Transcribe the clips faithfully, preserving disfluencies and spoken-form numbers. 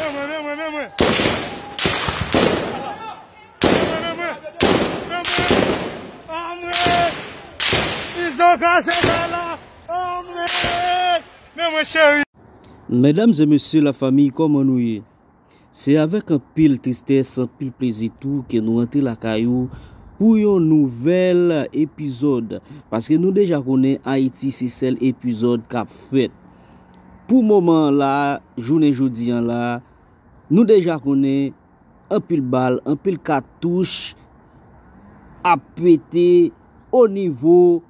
Men mwen, men mwen, men mwen. Men mwen, men mwen. Men mwen. Anmwey! Izo kase kay la. Anmwey! Men mwen, cheri. Medam e mesye, lafanmi, kòman nou ye? Se avèk anpil tristès, anpil plezi tou ke nou rantre lakay ou pou yon nouvèl epizòd. Paske nou deja konnen Ayiti se sèl epizòd k ap fèt. Pou moman an la, jounen jodi an la, nou deja konnen anpil bal, anpil katouch ap pete o nivo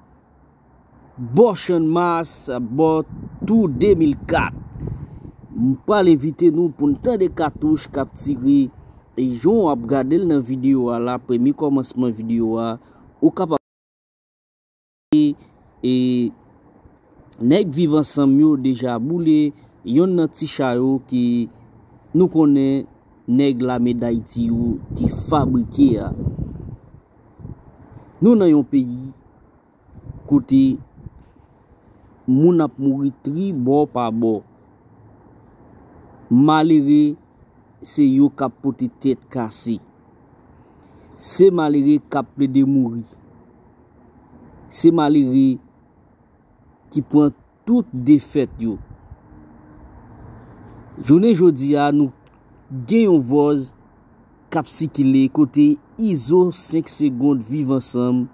bò Channmas, bò Tou de mil kat. M pral envite nou pou n tande katouch k ap tire. E jan w ap gade l nan videyo a la, premye kòmansman videyo a, ou kapab e nèg Viv Ansanm yo deja boule yonn nan ti cha yo ke nou konnen nèg Lame Dayiti yo te fabrike a. Nou nan yon peyi kote moun ap mouri tribò pa bò. Malere, se yo k ap pote tèt kase. Se malere k ap plede mouri. Se malere ki pran tout defèt yo. Jounen jodi a, nou gen yon vòz k ap sikile kote Izo senk segonn Viv Ansanm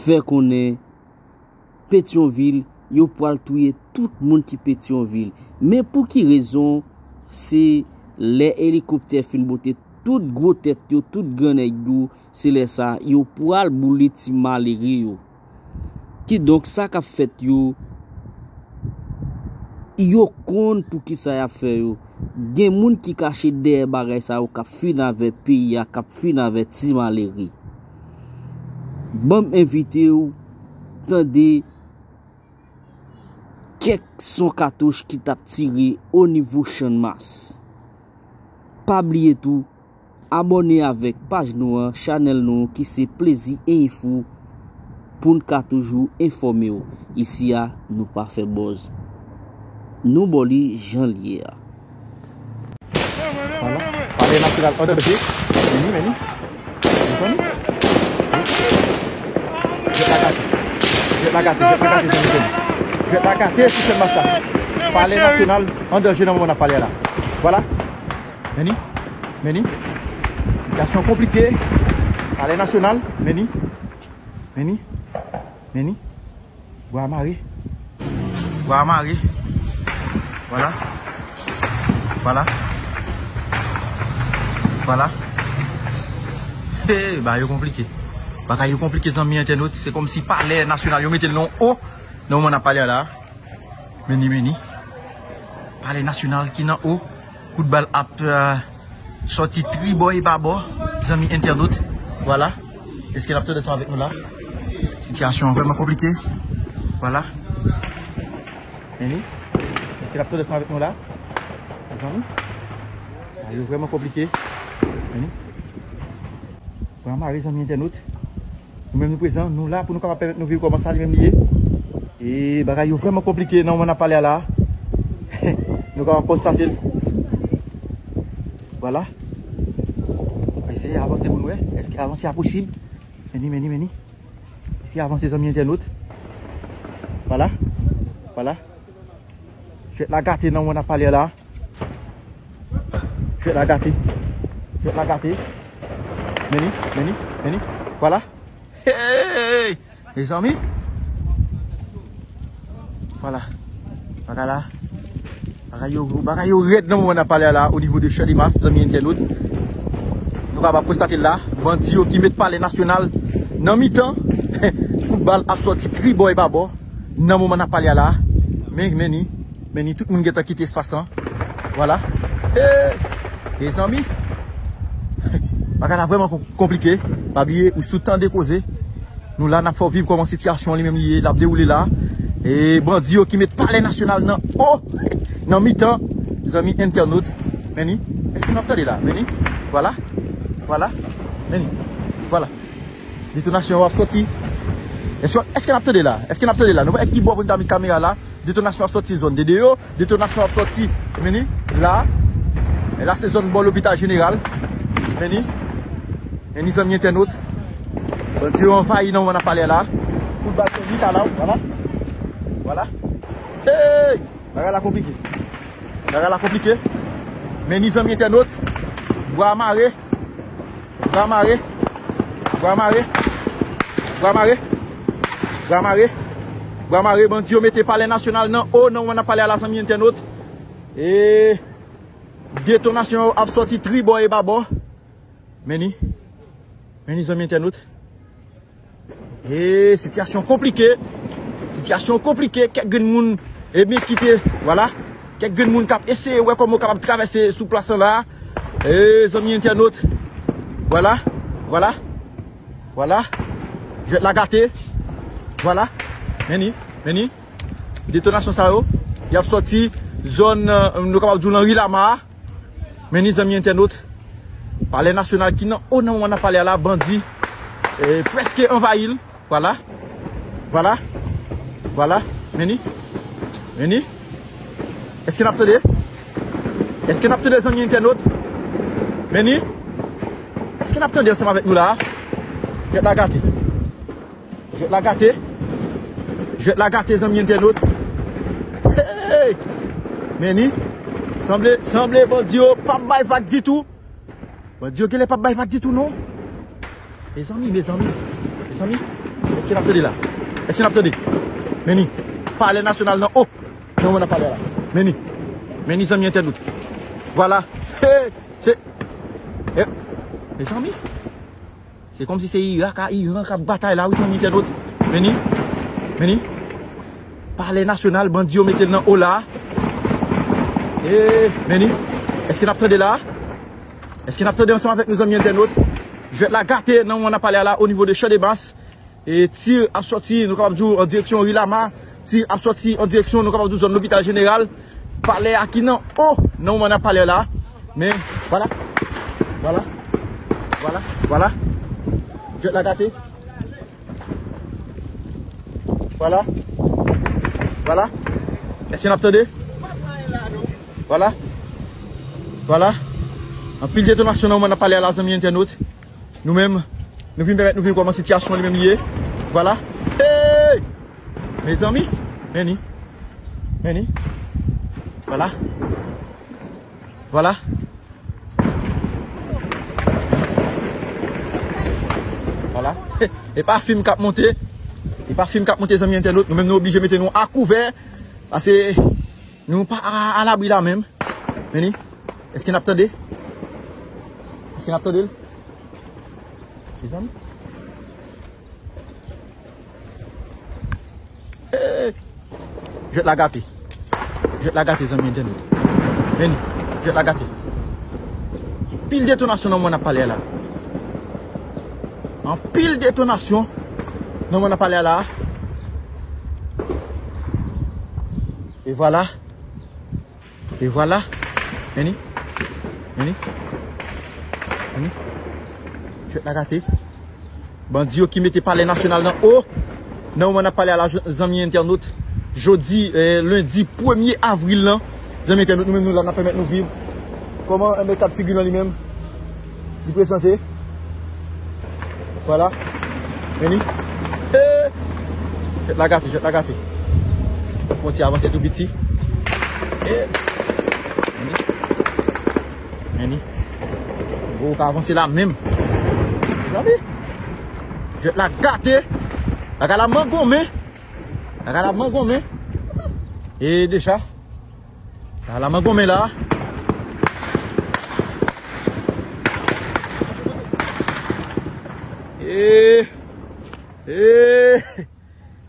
fè konnen Petyonvil, yo pral touye tout moun ki Petyonvil. Men pou ki rezon se lè elikoptè fin bote tout gwo tèt yo, tout gran nèg yo, se lè sa yo pral boule ti malere yo. Kidonk, sa k ap fèt yo, yo konn poukisa y ap fè yo. Gen moun ki kache dèyè bagay sa yo k ap fin avè peyi a, k ap fin avè ti malere. Ban m envite w tande kèk son katouch ki t ap tire o nivo Channmas. Pa bliye tou, abòne avèk paj nou an, chanèl nou ki se Plezi Enfo, pou n ka toujou enfòme w. Isi a, nou pa fè buzz. Nou ba w li jan l ye a. Vwala. Palè Nasyonal an danje. Vini, vini. Mezanmi. Jwèt la gate. Jwèt la gate, jwèt la gate, jwèt la gate, jwèt la gate, sistèm masa. Palè Nasyonal an danje nan moman n ap pale a la. Vwala. Meni, meni. Sitiyasyon konplike. Palè Nasyonal, meni. Meni. Meni. Bwa mare. Bwa mare. Vwala. Vwala. Vwala. Hey, bagay yo konplike. Bagay yo konplike, zanmi entènot. Se kòmsi Palè Nasyonal, yo mete l nan o. Nan moman n ap pale a la. Meni, meni. Palè Nasyonal ki nan o. Kout bal ap, euh, sòti tribò e babò, zanmi entènot. Vwala. Èske n ap tande sa avèk nou la? Sitiyasyon an vrèman konplike. Vwala. Meni. Èske n ap tande sa avèk nou la? Mezanmi. Bagay yo vrèman konplike. Meni. Bwa mare, zanmi entènot. Nou menm nou prezan, nou la pou nou kapab pèmèt nou viv kòman sa li menm li ye. E bagay yo vrèman konplike nan moman n ap pale a la. Nou kapab konstate l. Vwala. Eseye avanse pou nou wè. Èske avanse a posib? Meni, meni, meni. Eseye avanse, zanmi entènot. Vwala. Vwala. Jwèt la gate nan moman n ap pale a la. Jwèt la gate. Jwèt la gate. Meni, meni, meni. Vwala. Hey! Mezanmi. Vwala. Bagay la. Bagay yo, bagay yo rèd nan moman n ap pale a la, o nivo de Channmas, zanmi entènot. Nou kapab konstate la, bandi yo ki met Palè Nasyonal nan mitan. Kout bal ap sòti tribò e babò nan moman n ap pale a la. Men, meni, meni, tout moun gentan kite espas lan. Vwala. Hey! Mezanmi. Bagay la vrèman kon-, konplike. Pa bliye, ou sou Tande Koze. Nou la, n ap fè w viv kòman sitiyasyon li menm li ye, l ap dewoule la. E bandi yo ki met Palè Nasyonal nan o, nan mitan, zanmi entènot. Meni, èske n ap tande la? Meni, vwala, vwala, meni, vwala. Detonasyon yo ap sòti. Èske, èske n ap tande la? Èske n ap tande la? Nou pa ki bò pou n ta met kamera la. Detonasyon ap sòti zòn de deyò. Detonasyon ap sòti, meni, la. Men la se zòn bò lopital jeneral. Men ni, men ni zanmi entènot. Bandi yo anvayi nan moman n ap pale a la. Kout bal fè ni talaw, vwala. Vwala. Hey! Bagay la konplike. Bagay la konplike. Men ni zanmi entènot. Bwa mare. Bwa mare. Bwa mare. Bwa mare. Bwa mare. Bwa mare. Bandi yo mete palè nasyonal nan o nan moman n ap pale a la zanmi entènot. E detonasyon yo ap sòti tribò e babò. Men ni. Men ni zanmi entènot. E sitiyasyon konplike. Sitiyasyon konplike. Kèk grenn moun, ebyen, kite, vwala. Kèk grenn moun k ap eseye wè kòman yo kapab travèse sou plas lan la. E zanmi entènot. Vwala. Vwala. Vwala. Jwèt la gate. Vwala. Men ni. Men ni. Detonasyon sa yo, y ap sòti zòn, euh, nou kapab di w lan ri Lama a. Men ni zanmi entènot, palè nasyonal ki nan o nan moman n ap pale a la, bandi, eh, prèske anvayi l. Vwala. Vwala. Vwala. Men ni. Men ni. Èske n ap tande? Èske n ap tande zanmi entènot? Men ni. Èske n ap tande ansanm avèk nou la a? Jwèt la gate. Jwèt la gate. Jwèt la gate, zanmi entènot. Hey! Men ni. Sanble, sanble bandi yo p ap bay vag ditou. Bandi yo genlè p ap bay vag ditou, non. Mezanmi, mezanmi. Mezanmi. Èske n ap tande la? Èske n ap tande? Men ni. Palè nasyonal nan o. Nan moman n ap pale a la. Men ni. Men ni zanmi entènot. Vwala. Hey! Se. Eh. Mezanmi. Se kòmsi se Irak a Iran k ap batay la, wi, zanmi entènot. Men ni, men ni. Palè nasyonal, bandi yo mete l nan o la. E, men ni. Èske n ap tande la? Èske n ap tande ansanm avèk nou, zanmi entènot? Jwèt la gate nan moman n ap pale a la, o nivo de Chandebas. E tir ap sòti, nou kapab di w, an direksyon ri Lama. Tir ap sòti an direksyon, nou kapab di w, zòn lopital jeneral. Palè a ki nan o, nan moman n ap pale la. Men, vwala. Vwala. Vwala. Vwala. Jwèt la gate. Vwala. Vwala. Èske n ap tande? Vwala. Vwala. Anpil detonasyon nan moman n ap pale a la, zanmi entènot. Nou menm, nou vin pèmèt nou vin kòman sitiyasyon li menm li ye. Vwala. Hey! Mezanmi, men ni. Men ni. Vwala. Vwala. Vwala. E pa fim k ap monte. E pa fim k ap monte, zanmi entènot. Nou menm nou oblije mete nou a kouvè. Paske nou pa a, alabri la menm. Men ni. Èske n ap tande? Èske n ap tande l? Mezanmi. Hey! Jwèt la gate. Jwèt la gate, zanmi entènot. Men ni, jwèt la gate. Anpil detonasyon nan moman n ap pale a la. Anpil detonasyon nan moman n ap pale a la. E vwala. E vwala. Men ni. Men ni. Men ni. Jwèt la gate. Bandi yo ki mete palè nasyonal nan o. Nan moman n ap pale a la, zanmi entènot. Jodi, eh, lendi premye avril lan. Zanmi entènot, nou menm nou la, n ap pèmèt nou viv. Kòman, eh, enben, kad figi lan li menm? Li prezante. Vwala. Men ni. Eh! Jwèt la gate, jwèt la gate. Fwontyè avanse tou piti. Eh! Men ni. Men ni. Gwo ka avanse la menm. Zanmi. Jwèt la gate. Bagay la mangonmen. Bagay la mangonmen. E deja. Bagay la mangonmen la. E, e,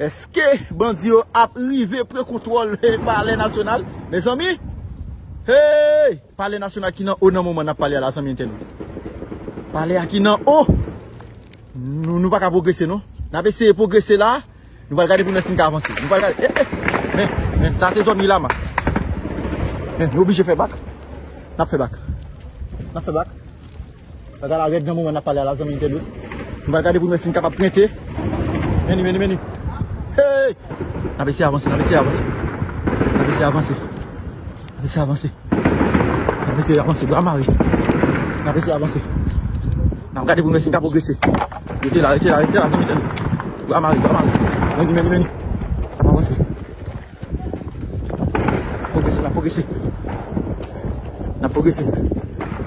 èske bandi yo ap rive pran kontwòl palè nasyonal? Mezanmi, hey! Palè nasyonal ki nan o nan moman n ap pale a la, zanmi entènot. Palè a ki nan o. Nou, nou pa ka pwogrese, non. N ap eseye pwogrese la. Nou pral gade pou n wè si n ka avanse. Nou pral gade. Eh, eh. Men, men, sa se zòn ri Lama. Men, nou oblije fè bak. N ap fè bak. N ap fè bak. Bagay la rèd nan moman n ap pale a la, zanmi entènot. Nou pral gade pou n wè si n kapab prente. Men ni, men ni, men ni. Hey! N ap eseye avanse, n ap eseye avanse. N ap eseye avanse. N ap eseye avanse. N ap eseye avanse, bra mare. N ap eseye avanse. N ap gade pou n wè si n ka pwogrese. Rete la, rete la, rete la, zanmi tèt. Bra mare, bra mare. Meni, meni, meni. N ap avanse. N ap pwogrese, n ap pwogrese. N ap pwogrese.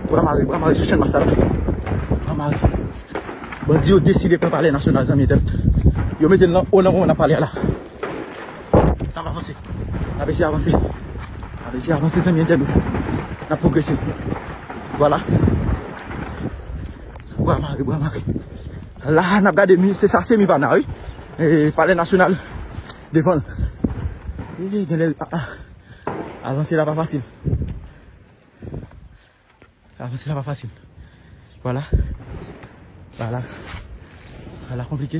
Bra mare, bra mare sou channmas la. Bra mare. Bandi yo deside pran Palè Nasyonal, zanmi entènot. Yo mete l nan wo nan moman n ap pale a la. N ap avanse. N ap eseye avanse. N ap eseye avanse, zanmi entènot. N ap pwogrese. Vwala. Bwa mare, bwa mare. La, n ap gade mi, se sa, se mi pa na, wi. E, Palè Nasyonal devan l. E, genlè, a, a. Avanse la pa fasil. Avanse la pa fasil. Vwala. Vwala. Vwala konplike.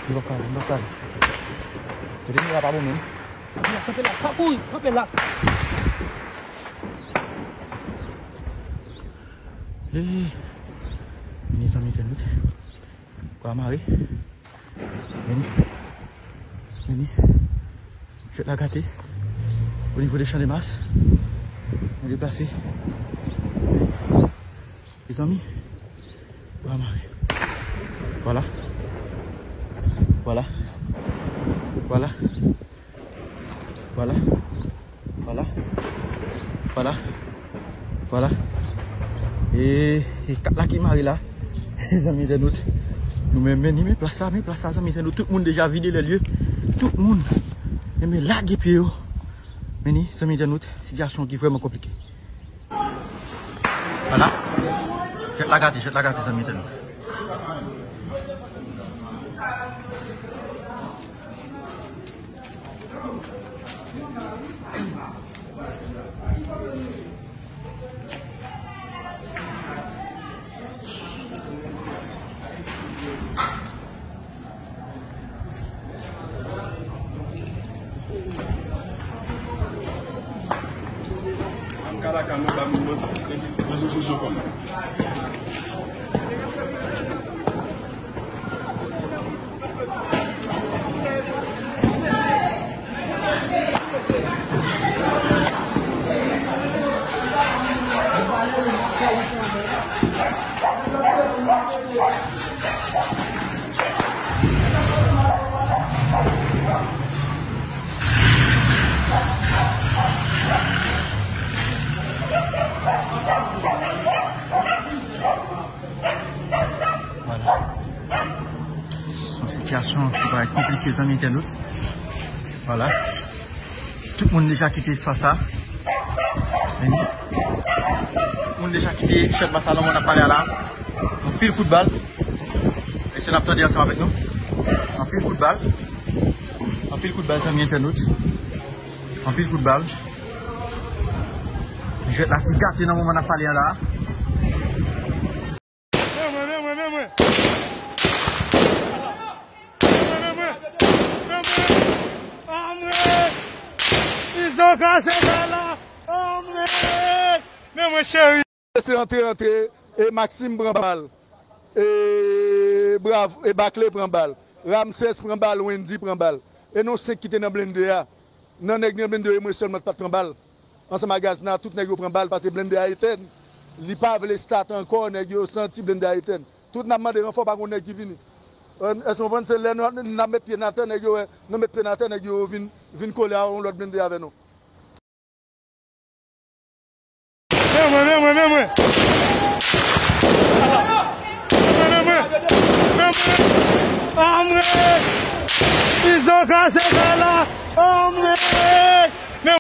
M p ap ka ale, m p ap ka ale. Kote nou la pa bon menm. Kanpe la, pa kouri, kanpe la. Hey. Mezanmi, tèt. Bra mare. Vini. Vini. Jwèt la gate. O nivo de Channmas. Nou deplase. Mezanmi. Bra mare. Vwala. Vwala. Vwala. Vwala. Vwala. Vwala. Vwala. E, e kat la ki mare la. Zanmi entènot. Nou menm, meni, men plas la, men plas la, zanmi entènot. Tout moun deja vide lè lye. Tout moun. E men lage pye yo. Meni, zanmi entènot. Sitiyasyon ki vrèman konplike. Vwala. Jwèt la gate, jwèt la gate, zanmi entènot. An ka lakay mwen, ba moun manti, epi rezo sosyo kòman. Vwala. Yon sitiyasyon ki parèt konplike, zanmi entènot. Vwala. Tout moun deja kite espas la. Vini. Tout moun deja kite Channmas la, nan moman n ap pale a la. Anpil kout bal. Mesye n ap tande ansanm avèk nou. Anpil kout bal. Anpil kout bal, zanmi entènot. Anpil kout bal. Jwèt la ki gate nan moman n ap pale a la. Men mwen, men mwen, men mwen. Men mwen, men mwen. Men mwen. Anmwe! Izo kase kay la. Anmwe! Men mwen cheri. Se antre, antre. E Maxime pran bal. E Bravo, e Baclé pran bal. Ramsès pran bal, Wendy pran bal. E nou senk ki te nan blende a. Nan nèg nan blende yo, e mwen sèlman ki pa t pran bal. Ansanm ak Gazna, tout nèg yo pran bal, paske blende a etèn. Li pa vle start ankò, nèg yo santi blende a etèn. Tout n ap mande ranfò, pa gon nèg ki vini. Èske w konprann? Se lè n ap met pye n atè, nèg yo wè, nou met pye n atè, nèg yo vin, vin kole a yon lòt blende avè nou. Men mwen, men mwen, men mwen. Men mwen, men mwen. Men mwen. Anmwe! Izo kase kay la. Anmwe!